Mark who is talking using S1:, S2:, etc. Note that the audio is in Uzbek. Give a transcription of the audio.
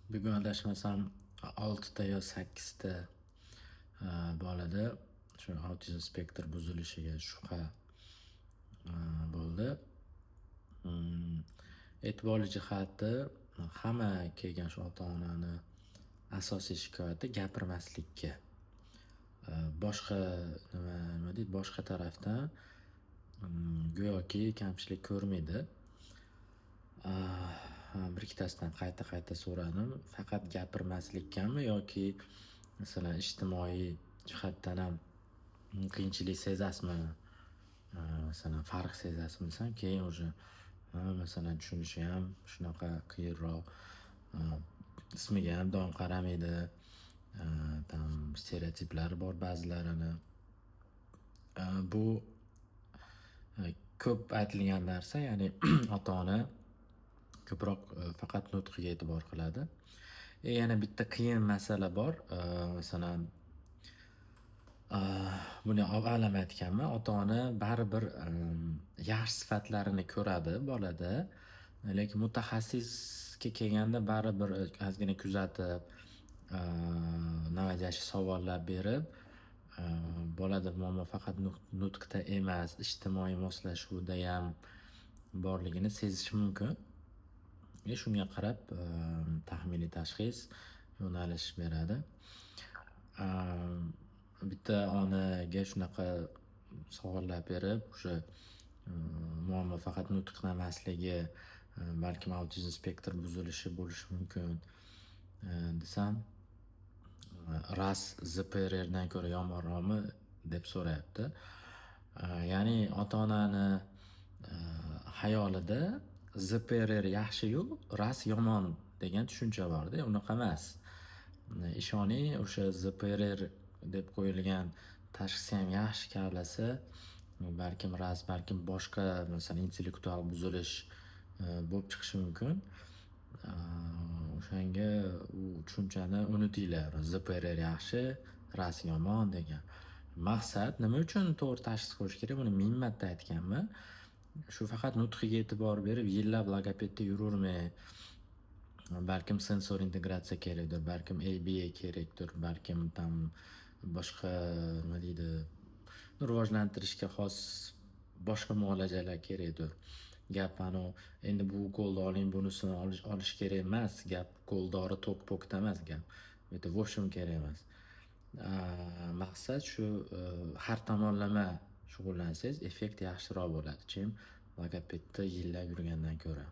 S1: Bugun adashmasam 6 ta yo 8 ta bolada shu autizm spektr buzilishiga shubha bo'ldi. E'tiborli jihati, hamma kelgan shu ota-onani asosiy shikoyati gapirmaslikka. Boshqa nima deydi, boshqa tarafdan go'yoki kamchilik ko'rmaydi. Bir ikkitasidan qayta-qayta so'radim. Faqat gapirmaslikkami yoki, masalan, ijtimoiy jihatdan ham qiyinchilik sezasizmi? Masalan, farq sezasizmi desam, keyin уже masalan, tushunishi ham shunaqa qiyinroq, ismiga ham doim qaramaydi, там stereotiplari bor ba'zilarini. Bu ko'p aytilgan narsa, ya'ni ota-ona ko'proq faqat nutqiga e'tibor qiladi. Yana bitta qiyin masala bor. Masalan, buni avval ham aytganman, ota-ona baribir yaxshi sifatlarini ko'radi bolada, lekin mutaxassisga kelganda baribir ozgina kuzatib, наводящий savollar berib, bolada muammo faqat nutqda emas, ijtimoiy moslashuvdayam borligini sezish mumkin. И shunga qarab taxminiy tashxis, yo'nalish beradi. Bitta onaga shunaqa savollar berib, o'sha muammo faqat nutqda emasligi, balkim autizm spektr buzilishi bo'lishi mumkin desam, RAS ZPRdan ko'ra yomonroqmi deb so'rayapti. Ya'ni ota-onani xayolida ZPRR yaxshi-yu, RAS yomon degan tushuncha borda, unaqa emas. Ishoning, o'sha ZPRR deb qo'yilgan tashxisni ham yaxshi kavlasa, balkim RAS, balkim boshqa, masalan, intellektual buzilish bo'lib chiqishi mumkin. O'shanga u tushunchani unutinglar. ZPRR yaxshi, RAS yomon degan. Maqsad nima uchun to'g'ri tashxis qo'yish kerak, buni ming marta aytganman. Shu faqat nutqiga e'tibor berib, yillab logopedda yuravermang. Balkim sensor integratsiya kerakdir, balkim ABA kerakdir, balkim там boshqa, nima deydi, rivojlantirishga xos boshqa muolajalar kerakdir. Gap anavi endi bu ukolni oling, bunisini olish kerak emas. Gap ukol, dori, tok-pokda emas gap. Это в общем kerak emas. Maqsad shu, har tomonlama shug'ullansangiz, effekt yaxshiroq bo'ladi, чем logopedda yillab yurgandan ko'ra.